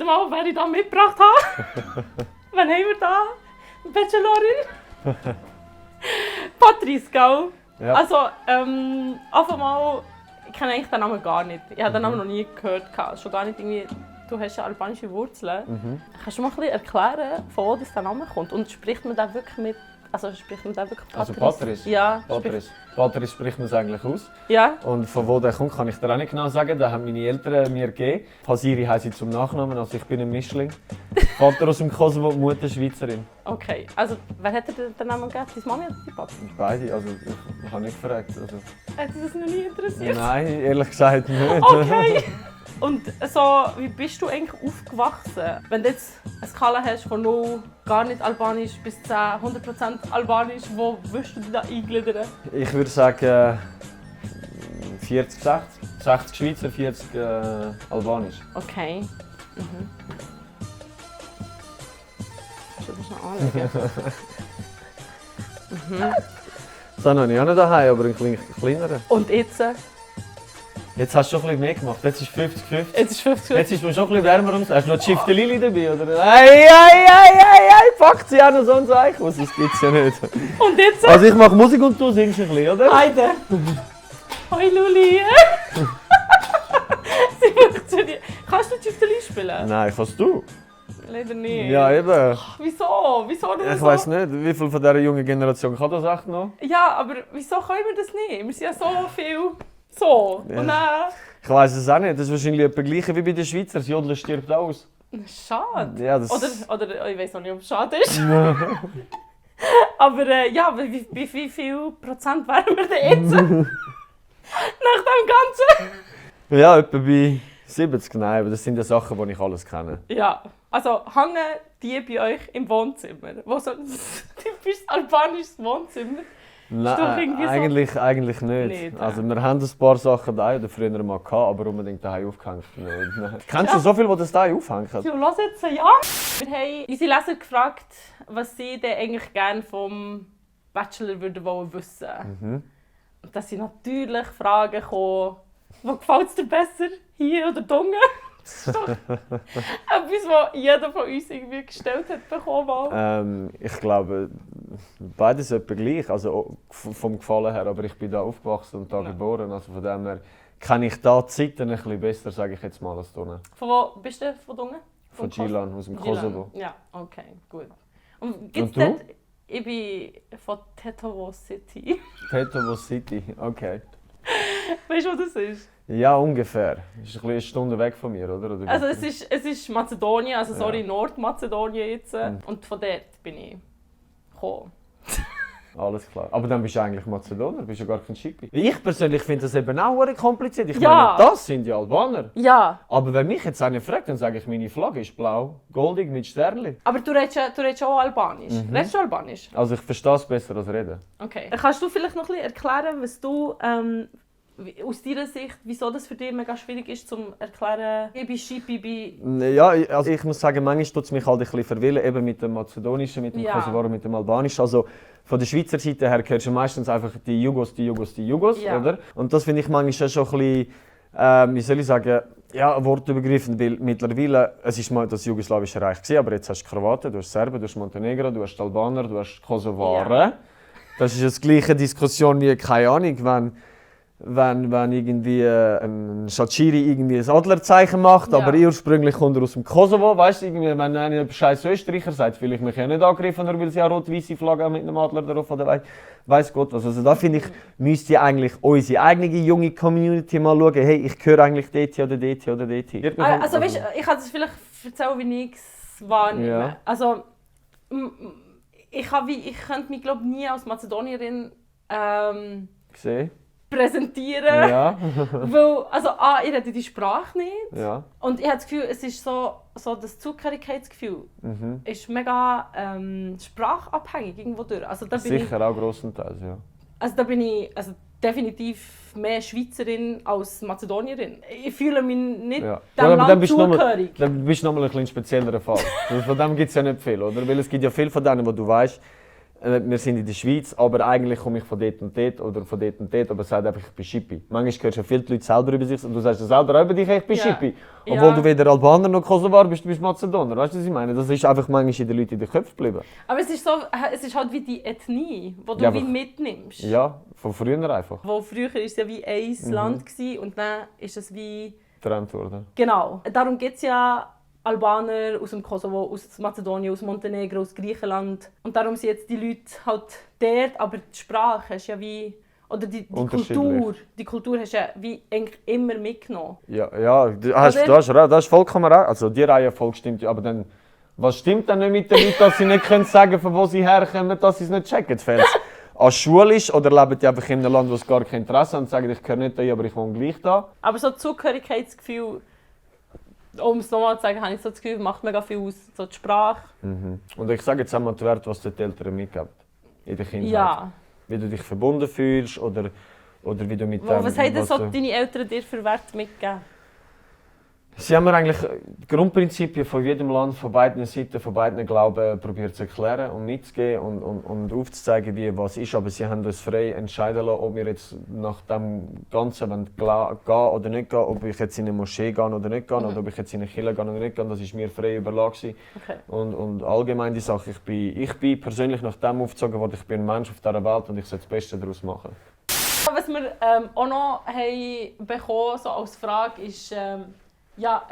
wieder mal, wer ich da mitgebracht habe. Wen haben wir da? Bachelorin? Patrice, gell? Ja. Also, einfach mal, ich kenne eigentlich den Namen gar nicht. Ich habe den Namen noch nie gehört. Schon gar nicht irgendwie, du hast ja albanische Wurzeln. Kannst du mal ein bisschen erklären, von wo das der Name kommt? Und spricht man den wirklich mit, also spricht man den wirklich Patrice? Also Patrice? Ja. Patrice spricht man es eigentlich aus. Ja. Und von wo der kommt, kann ich dir auch nicht genau sagen. Den haben meine Eltern mir gegeben. Pasiri heisst sie zum Nachnamen, also ich bin ein Mischling. Vater aus dem Kosovo, Mutter Schweizerin. Okay, also wer hat dir den Namen gegeben? Deine Mami oder dein Papa? Beide, also ich habe nicht gefragt. Also. Hat dich das noch nie interessiert? Nein, ehrlich gesagt nicht. Okay. Und so, wie bist du eigentlich aufgewachsen? Wenn du jetzt eine Skala hast von 0, gar nicht Albanisch, bis 10, 100% Albanisch, wo würdest du dich da eingliedern? Ich würde sagen 40, 60. 60 Schweizer, 40 Albanisch. Okay. Kannst du das noch anlegen? Das habe ich auch nicht daheim, aber ein kleineren. Und jetzt? Jetzt hast du schon ein bisschen mehr gemacht. Jetzt ist 50-50. Jetzt ist 50. Jetzt ist man schon ein bisschen wärmer ums. Hast du noch die Schifte Lili dabei? Oder? Ei, packt sie auch noch so ein Zeichen aus. Das gibt's ja nicht. Und jetzt? Also ich mache Musik und du singst ein bisschen, oder? Heide! Hoi Luli! Sie macht zu dir. Kannst du Tschüfteli spielen? Nein, kannst du? Leider nicht. Ja, eben. Wieso? Wieso nur Ich so? weiss nicht, wie viel von dieser jungen Generation kann das echt noch? Ja, aber wieso können wir das nicht? Wir sind ja so viel so. Ja. Und dann... Ich weiss es auch nicht. Das ist wahrscheinlich etwas Gleiches wie bei den Schweizer. Das Jodeln stirbt aus. Schade. Ja, das... Oder ich weiß noch nicht, ob es schade ist. Aber ja, wie viel Prozent wären wir denn jetzt? Nach dem Ganzen? Ja, etwa bei 70, nein, aber das sind ja Sachen, die ich alles kenne. Ja, also hängen die bei euch im Wohnzimmer? Wo so ein typisches albanisches Wohnzimmer? Nein, eigentlich nicht. Also wir haben ein paar Sachen da oder früher mal gehabt, aber unbedingt daheim aufgehängt nicht. Nein. Kennst du so viel, die das daheim aufhängen? Du hörst jetzt, ja. Wir haben unsere Leser gefragt, was sie denn eigentlich gerne vom Bachelor würden wollen wissen. Und da sind natürlich Fragen gekommen, wo gefällt es dir besser, hier oder unten? Das ist doch etwas, was jeder von uns irgendwie gestellt hat bekommen. Ich glaube, beides etwa gleich, also vom Gefallen her, aber ich bin da aufgewachsen und da geboren, also von dem her kenne ich da die Zeiten ein bisschen besser, sage ich jetzt mal, als du. Von wo bist du von unten? Von Gilan, aus dem Kosovo. Ja, okay, gut. Und du? Dort, ich bin von Tetovo City. Tetovo City, okay. Weißt du, wo das ist? Ja, ungefähr. Das ist eine Stunde weg von mir, oder? Also es ist Mazedonien, also sorry, Nordmazedonien jetzt. Und von dort bin ich gekommen. Alles klar. Aber dann bist du eigentlich Mazedonier, bist du gar kein Schippi. Ich persönlich finde das eben auch kompliziert. Ich meine, das sind die Albaner. Ja. Aber wenn mich jetzt einer fragt, dann sage ich, meine Flagge ist blau, goldig mit Sternchen. Aber du redest auch Albanisch. Redest du Albanisch? Also ich verstehe es besser als reden. Okay. Kannst du vielleicht noch ein bisschen erklären, was du aus deiner Sicht, wieso das für dich mega schwierig ist, zum erklären, ich bin Schippi, Ja, also ich muss sagen, manchmal tut es mich halt ein bisschen verwirren, eben mit dem Mazedonischen, mit dem Kosovo, mit dem Albanischen. Also von der Schweizer Seite her hörst du meistens einfach die Jugos, oder? Und das finde ich manchmal schon ein bisschen, wie soll ich sagen, ja, wortübergreifend, weil mittlerweile, es ist mal das jugoslawische Reich gewesen, aber jetzt hast du Kroaten, du hast Serben, du hast Montenegro, du hast Albaner, du hast Kosovaren. Ja. Das ist jetzt die gleiche Diskussion wie, keine Ahnung, wenn irgendwie ein Shaqiri irgendwie ein Adlerzeichen macht, aber ursprünglich kommt er aus dem Kosovo, weißt du, irgendwie, wenn einer scheiß Österreicher sagt, will ich mich ja nicht angreifen, nur weil sie eine rot-weiße Flagge haben mit einem Adler drauf oder weiss Gott was. Also da finde ich, müsste eigentlich unsere eigene junge Community mal schauen, hey, ich gehöre eigentlich dort oder dort oder dort. Also weißt du, ich kann es vielleicht erzählen, wie ich es wahrnehme. Ja. Also ich könnte mich glaube nie als Mazedonierin präsentieren. Ja. Weil, also ich rede die Sprache nicht. Ja. Und ich habe das Gefühl, es ist so das Zugehörigkeitsgefühl ist mega sprachabhängig irgendwo durch. Also, da bin sicher, auch grossenteils, ja. Also da bin ich definitiv mehr Schweizerin als Mazedonierin. Ich fühle mich nicht dem Land zugehörig. Dann bist du nochmal ein bisschen spezieller Fall. Von dem gibt es ja nicht viel, oder? Weil es gibt ja viele von denen, wo du weißt, wir sind in der Schweiz, aber eigentlich komme ich von dort und dort oder von dort und dort, aber sagt einfach, ich bin Schippi. Manchmal hörst du viele Leute selber über sich und du sagst ja selber auch über dich, ich bin Schippi. Obwohl du weder Albaner noch Kosovar bist, du bist Mazedoner. Weißt du, was ich meine? Das ist einfach manchmal in den Leuten in den Köpfen geblieben. Aber es ist halt wie die Ethnie, die du wie mitnimmst. Ja, von früher einfach. Wo früher war es ja wie ein Land und dann ist es wie... Getrennt worden. Genau. Darum gibt es ja Albaner aus dem Kosovo, aus Mazedonien, aus Montenegro, aus Griechenland. Und darum sind jetzt die Leute halt dort, aber die Sprache ist ja wie... Oder die Kultur hast du ja wie eigentlich immer mitgenommen. Ja, du hast vollkommen recht. Also die Reihenfolge stimmt ja, aber dann... Was stimmt denn nicht mit den Leuten, dass sie nicht sagen können, von wo sie herkommen, dass sie es nicht checken? Fehlt es an schulisch oder leben die einfach in einem Land, wo es gar kein Interesse hat und sagen, ich gehöre nicht da, aber ich wohne gleich da? Aber so Zugehörigkeitsgefühl, um es nochmal zu sagen, habe ich so das Gefühl, macht mega viel aus, so die Sprache. Und ich sage jetzt einmal die Werte, was die Eltern mitgeben in der Kindheit. Ja. Wie du dich verbunden fühlst oder wie du mit dem... Was haben denn so deine Eltern dir für Werte mitgegeben? Sie haben mir eigentlich die Grundprinzipien von jedem Land, von beiden Seiten, von beiden Glauben probiert zu erklären und mitzugeben und aufzuzeigen, wie was ist. Aber sie haben uns frei entscheiden lassen, ob wir jetzt nach dem Ganzen gehen oder nicht gehen, ob ich jetzt in eine Moschee gehe oder nicht gehe, oder ob ich jetzt in eine Kirche gehe oder nicht gehe. Das ist mir frei überlassen. Okay. Und allgemein die Sache, ich bin persönlich nach dem aufgezogen worden, ich bin ein Mensch auf dieser Welt und ich soll das Beste daraus machen. Was wir auch noch haben bekommen, so als Frage ist... Ja,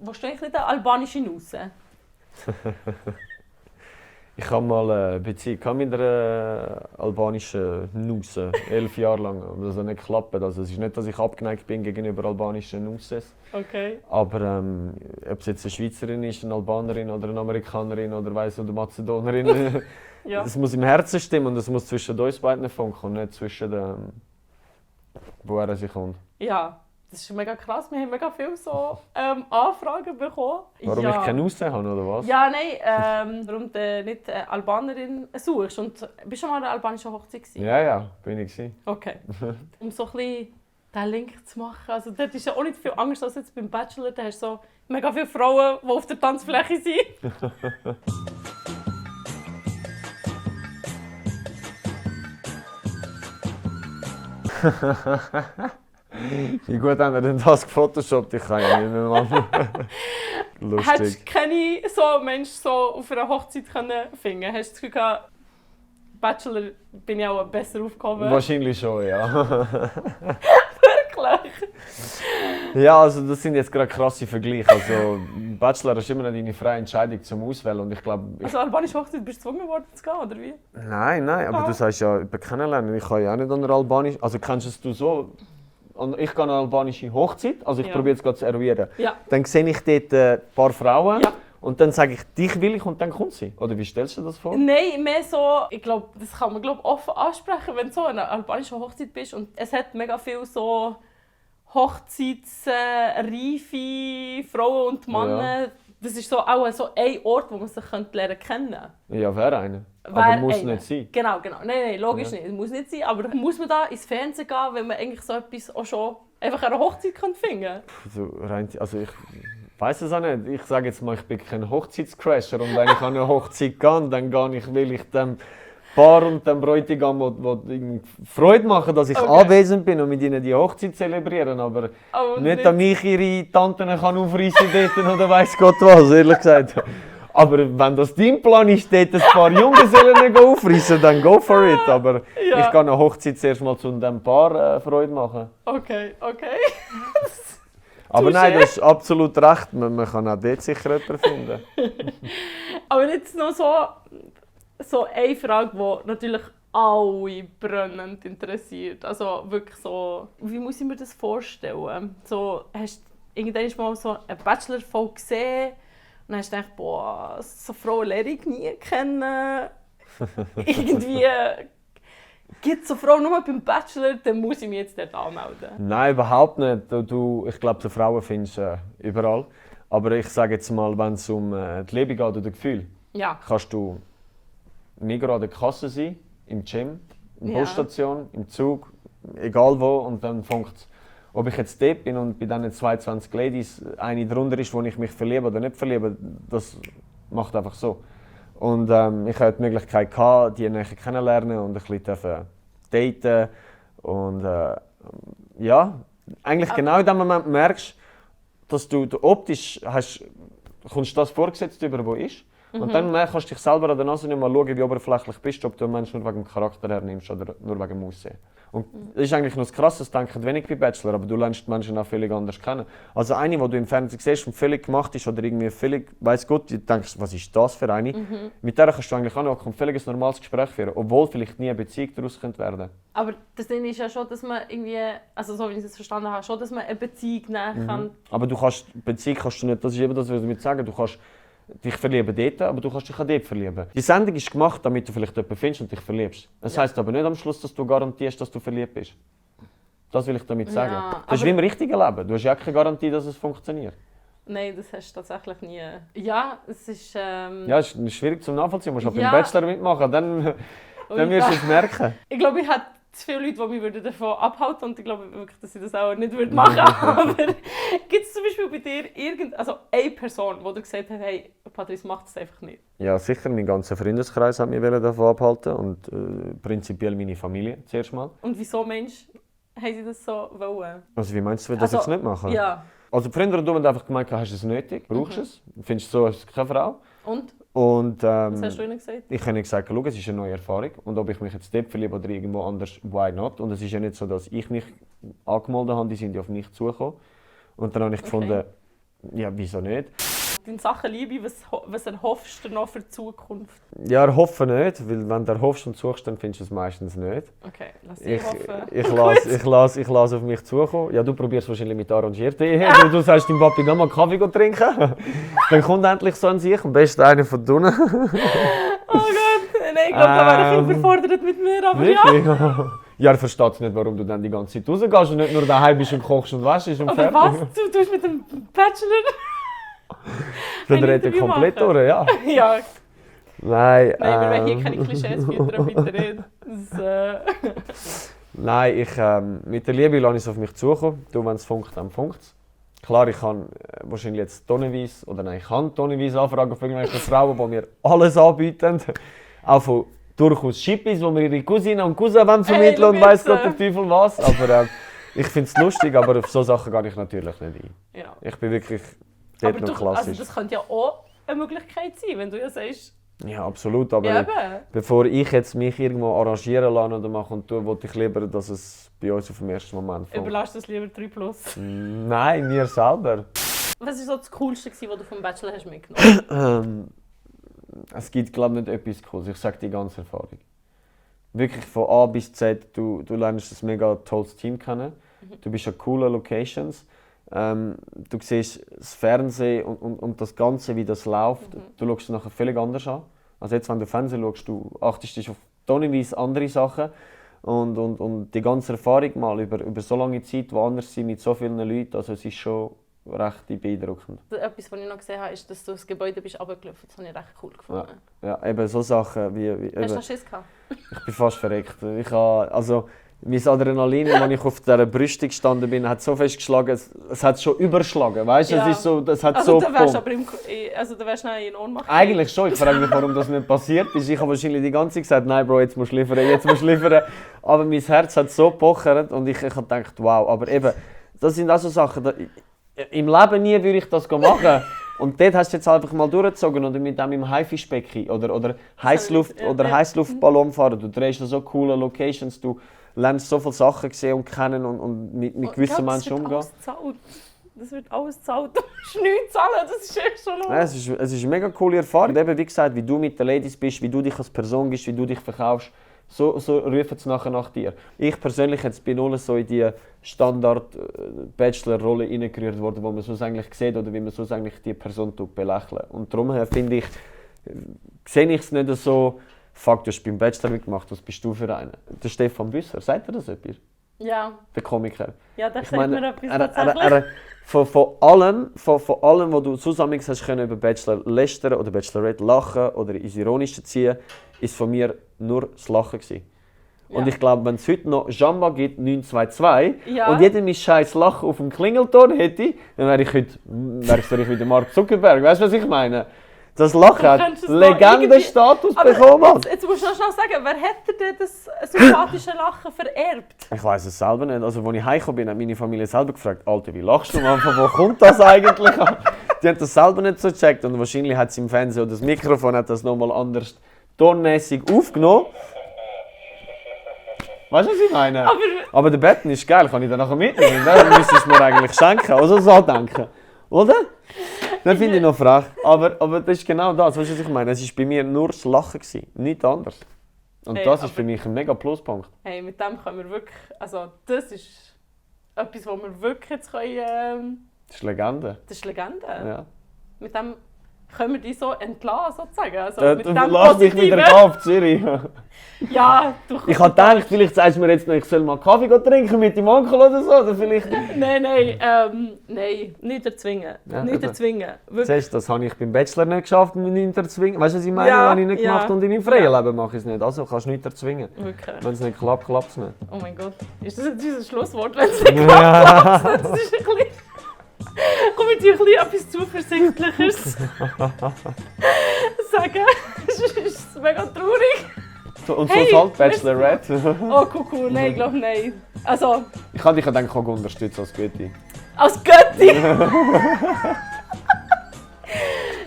willst du eigentlich nicht eine albanische Nuss? Ich habe mal eine Beziehung mit einer albanischen Nuss, 11 Jahre lang. Aber das hat nicht geklappt. Also, es ist nicht, dass ich abgeneigt bin gegenüber albanischen Nusses. Okay. Aber ob es jetzt eine Schweizerin ist, eine Albanerin oder eine Amerikanerin oder eine Mazedonerin, ja. Das muss im Herzen stimmen und das muss zwischen uns beiden funken und nicht zwischen den, woher sie kommt. Ja. Das ist mega krass, wir haben mega viele so Anfragen bekommen. Warum ich keine Aussehen habe, oder was? Ja, nein, warum du nicht eine Albanerin suchst. Und bist du schon mal an einer albanischen Hochzeit gewesen? Ja, bin ich. Okay. Um so ein bisschen den Link zu machen. Also dort ist ja auch nicht viel anders als jetzt beim Bachelor. Da hast du so mega viele Frauen, die auf der Tanzfläche sind. Wie gut haben wir denn das gefotoshoppt? Ich kann ja nicht mehr machen. Lustig. Hättest du keine so Menschen so auf einer Hochzeit finden? Hast du das Gefühl gehabt, Bachelor bin ich auch besser aufgehoben? Wahrscheinlich schon, ja. Wirklich? Ja, also das sind jetzt gerade krasse Vergleiche. Also Bachelor ist immer noch deine freie Entscheidung zum Auswählen und ich glaube... Also albanische Hochzeit bist du gezwungen worden zu gehen, oder wie? Nein, aber du sagst ja, über kennenlernen. Ich kann ja auch nicht an einer albanischen... Also kennst du so... Ich gehe an eine albanische Hochzeit, also ich probiere jetzt gerade zu eruieren. Ja. Dann sehe ich dort ein paar Frauen und dann sage ich, dich will ich und dann kommt sie. Oder wie stellst du das vor? Nein, mehr so, ich glaube, das kann man offen ansprechen, wenn du so an einer albanischen Hochzeit bist. Und es hat mega viel so hochzeitsreife Frauen und Männer. Ja. Das ist so auch so ein Ort, wo man sich lernen könnte. Ja, wäre einer. Aber muss nicht sein. Genau. Nein, logisch nicht. Es muss nicht sein. Aber muss man da ins Fernsehen gehen, wenn man eigentlich so etwas auch schon einfach an einer Hochzeit finden kann? Also ich weiss es auch nicht. Ich sage jetzt mal, ich bin kein Hochzeitscrasher. Und wenn ich an eine Hochzeit gehe, dann will ich dem Paar und dem Bräutigam Freude machen, dass ich anwesend bin und mit ihnen die Hochzeit zelebrieren. Aber nicht, dass mich ihre Tanten aufreißen dort oder weiss Gott was, ehrlich gesagt. Aber wenn das dein Plan ist, dort ein paar Junggesellen aufreißen, dann go for it. Aber ich gehe an eine Hochzeit zuerst mal zu dem Paar Freude machen. Okay. Aber nein, du hast absolut recht. Man kann auch dort sicher jemanden finden. Aber jetzt noch so eine Frage, die natürlich alle brennend interessiert. Also wirklich so, wie muss ich mir das vorstellen? So, hast du irgendwann mal so eine Bachelor-Folge gesehen und dann hast du gedacht, boah, so Frauen lerne ich nie kennen. Irgendwie gibt es so Frauen nur beim Bachelor, dann muss ich mich jetzt dort anmelden. Nein, überhaupt nicht. Ich glaube, die Frauen findest du überall. Aber ich sage jetzt mal, wenn es um die Liebe geht oder das Gefühl, kannst du Migros an der Kasse sein, im Gym, in der Busstation, im Zug, egal wo. Und dann fängt es, ob ich jetzt dort bin und bei diesen 22 Ladies eine drunter ist, wo ich mich verliebe oder nicht verliebe, das macht einfach so. Und ich hatte die Möglichkeit, die näher kennenzulernen und ein bisschen daten. Und ja, eigentlich genau in dem Moment merkst, dass du optisch kommst das vorgesetzt über, wo ist. Und dann kannst du dich selber an der Nase nicht mal schauen, wie oberflächlich bist, ob du einen Menschen nur wegen dem Charakter hernimmst oder nur wegen dem Aussehen. Und das ist eigentlich noch das Krasse, das denken wenig wie Bachelor, aber du lernst die Menschen auch völlig anders kennen. Also eine, die du im Fernsehen siehst und völlig gemacht ist oder irgendwie völlig, weiss Gott, du denkst, was ist das für eine? Mit der kannst du eigentlich auch ein völlig normales Gespräch führen, obwohl vielleicht nie eine Beziehung daraus werden könnte. Aber das Ding ist ja schon, dass man irgendwie, also so wie ich es verstanden habe, schon, dass man eine Beziehung nehmen kann. Aber Beziehung kannst du nicht, das ist eben das, was ich damit sagen. Du kannst dich verlieben dort, aber du kannst dich auch dort verlieben. Die Sendung ist gemacht, damit du vielleicht jemanden findest und dich verliebst. Das heisst aber nicht am Schluss, dass du garantierst, dass du verliebt bist. Das will ich damit sagen. Ja, das ist wie im richtigen Leben. Du hast ja keine Garantie, dass es funktioniert. Nein, das hast du tatsächlich nie. Ja, es ist... Ja, es ist schwierig zum Nachvollziehen. Du musst auch beim Bachelor mitmachen, dann wirst du es merken. Ich glaube, ich hätte zu viele Leute, die mich davon abhalten würden. Und ich glaube wirklich, dass ich das auch nicht machen würde. Aber gibt es zum Beispiel bei dir eine Person, die dir gesagt hat, hey, Patrice, mach das einfach nicht? Ja, sicher. Mein ganzer Freundeskreis hat mich davon abhalten und prinzipiell meine Familie zuerst mal. Und wieso, Mensch, haben sie das so wollen? Also wie meinst du, dass ich es nicht mache? Ja. Also die Freunde haben einfach gemeint, hast du es nötig, brauchst du es, findest du so, als keine Frau. Und was hast du ihnen gesagt? Ich habe ihnen gesagt, schau, es ist eine neue Erfahrung und ob ich mich jetzt dort verliebe oder irgendwo anders, why not? Und es ist ja nicht so, dass ich mich angemeldet habe, die sind ja auf mich zugekommen. Und dann habe ich gefunden, ja, wieso nicht? In Sachen Liebe, was erhoffst du noch für die Zukunft? Ja, erhoffe nicht, weil wenn du erhoffst und suchst, dann findest du es meistens nicht. Okay, lass dich hoffen. Ich lasse auf mich zukommen. Ja, du probierst wahrscheinlich mit arrangierten Ehe. Du sagst deinem Papi, geh mal Kaffee trinken. Dann kommt endlich so an sich, am besten einer von unten. Oh Gott, nein, ich glaube, da wäre ich überfordert mit mir, aber wirklich? Ja. Ja, er versteht nicht, warum du dann die ganze Zeit rausgehst und nicht nur daheim bist und kochst und wäschst und fertig. Aber was? Du tust mit dem Bachelor? Dann redet er komplett durch, ja. Ja. Nein, wir wollen hier keine Klischees füttern, bitte nicht. Nein, mit der Liebe lasse ich es auf mich zukommen. Du, wenn es funkt, dann funkt es. Klar, ich kann wahrscheinlich jetzt tonnenweise, oder nein, ich kann tonnenweise anfragen von irgendwelchen Frauen, die mir alles anbieten. Auch von durchaus Schippis, die mir ihre Cousinen und Cousins vermitteln und weiss Gott der Teufel was. Aber ich finde es lustig, aber auf solche Sachen gehe ich natürlich nicht ein. Ja. Ich bin wirklich dort noch klassisch. Also das könnte ja auch eine Möglichkeit sein, wenn du ja sagst... Ja, absolut, aber bevor ich jetzt mich irgendwo arrangieren lasse oder mache und tue, wollte ich lieber, dass es bei uns auf dem ersten Moment folgt. Überlässt du es lieber 3+? Nein, mir selber. Was war so das Coolste, was du vom Bachelor hast mitgenommen? Es gibt, glaube ich, nicht etwas Cooles. Ich sage die ganze Erfahrung. Wirklich von A bis Z, du lernst ein mega tolles Team kennen. Du bist an coolen Locations. Du siehst das Fernsehen und das Ganze, wie das läuft. Du schaust es nachher völlig anders an. Also jetzt, wenn du Fernsehen schaust, du achtest auf tonnenweise andere Sachen. Und die ganze Erfahrung mal über so lange Zeit, woanders sind mit so vielen Leuten, also es ist schon recht beeindruckend. Etwas, was ich noch gesehen habe, ist, dass du das Gebäude bist runtergelaufen. Das habe ich recht cool gefunden. Ja, eben so Sachen wie hast du Schiss gehabt? Ich bin fast verreckt. Mein Adrenalin, als ich auf dieser Brüstung gestanden bin, hat so fest geschlagen, es hat schon überschlagen. Weißt du, es ist so, das hat also so. Du wärst schnell in Ohnmacht. Eigentlich schon. Ich frage mich, warum das nicht passiert ist. Ich habe wahrscheinlich die ganze Zeit gesagt, nein, Bro, jetzt musst du liefern, Aber mein Herz hat so gepochert und ich habe gedacht, wow. Aber eben, das sind auch so Sachen. Im Leben nie würde ich das machen. Und dort hast du jetzt einfach mal durchgezogen oder mit dem im Haifischbecken oder Heißluftballon fahren. Du drehst an so coole Locations, du lernst so viele Sachen sehen und kennen und mit gewissen Menschen umgehen. Das wird alles gezahlt. Du musst nichts zahlen, das ist echt schon los. Ja, es ist eine mega coole Erfahrung. Und eben, wie gesagt, wie du mit den Ladies bist, wie du dich als Person bist, wie du dich verkaufst, so rufen sie nachher nach dir. Ich persönlich jetzt bin null so in die Standard-Bachelor-Rolle hineingerührt worden, wo man sonst eigentlich sieht oder wie man sonst eigentlich die Person belächelt. Und darum finde ich, sehe ich es nicht so, fuck, du hast beim Bachelor mitgemacht, was bist du für einen? Der Stefan Büsser, sagt er das etwas? Ja. Der Komiker. Ja, der sagt mir etwas tatsächlich. Von allem, was du zusammen hast können über Bachelor lästern oder Bachelorette lachen oder ins Ironische ziehen, ist von mir nur das Lachen gewesen. Ja. Und ich glaube, wenn es heute noch Jamba gibt, 922, und jeder mein scheiß Lachen auf dem Klingelton hätte, dann wäre ich wieder Mark Zuckerberg. Weißt du, was ich meine? Das Lachen hat Legendenstatus bekommen, Mann. Jetzt musst du noch schnell sagen, wer hat dir denn das sympathische Lachen vererbt? Ich weiss es selber nicht. Also, als ich heimgekommen bin, hat meine Familie selber gefragt, Alter, wie lachst du, Mann? Von wo kommt das eigentlich an? Die haben das selber nicht so gecheckt und wahrscheinlich hat sie im Fernsehen oder das Mikrofon hat das nochmal anders tonmäßig aufgenommen. Weißt du, was ich meine? Aber der Betten ist geil, kann ich dann nachher mitnehmen. Dann müsstest du mir eigentlich schenken. Also so denken. Oder? Das finde ich noch frech. Aber das ist genau das, weißt du, was ich meine? Es war bei mir nur das Lachen, nichts anderes. Und hey, das ist für mich ein mega Pluspunkt. Hey, mit dem können wir wirklich, also das ist etwas, was wir wirklich jetzt können... Das ist Legende. Das ist Legende. Ja. Mit dem können wir dich so entlassen, sozusagen. Also, mit dem lass dich wieder auf Zürich. Ja, du ich habe gedacht, vielleicht sagst du mir jetzt noch, ich soll mal Kaffee trinken mit dem Onkel oder so. Oder vielleicht... Nein, nicht erzwingen. Ja, nicht erzwingen. Siehst, das habe ich beim Bachelor nicht geschafft, mich nicht erzwingen. Weißt du, was ich meine? Ja, habe ich nicht gemacht und in meinem freien Leben mache ich es nicht. Also kannst du nicht erzwingen. Wirklich? Wenn es nicht klappt, klappt es nicht. Oh mein Gott. Ist das jetzt unser Schlusswort, wenn es nicht klappt? Das ist ein bisschen... Komm ich dir etwas Zuversichtlicheres sagen. Das ist mega traurig. Und hey, so halt Bachelorette. Oh, cool. Nein, ich glaube nein. Also... Ich kann dich ja auch unterstützen als Götti. Als Götti?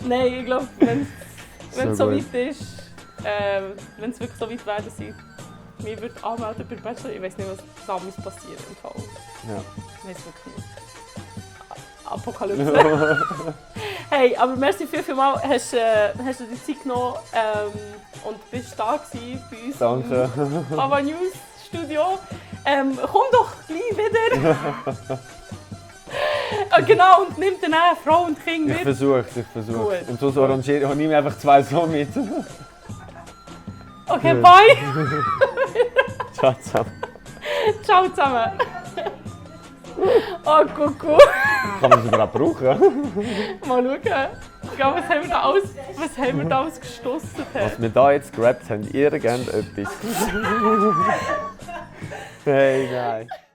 Nein, ich glaube, wenn es so weit ist, wenn es wirklich so weit werden sein, mir würde anmelden bei Bachelor, ich weiß nicht, was damals passiert im Fall. Ja. Ich weiß wirklich nicht. Apokalypse. Hey, aber merci vielmals, hast du die Zeit genommen und bist da gewesen bei uns. Danke. Im Ava News Studio. Komm doch gleich wieder. Genau, und nimm dann auch Frau und Kind mit. Ich versuche. Und sonst arrangiere ich nehme einfach 2 so mit. Okay, bye. Ciao zusammen. Ciao zusammen. Oh, Kuckuck. Kann man sie gerade brauchen? Mal schauen. Ja, was haben wir da alles gestossen? Was wir da jetzt gerappt haben, irgendetwas. Hey, nein.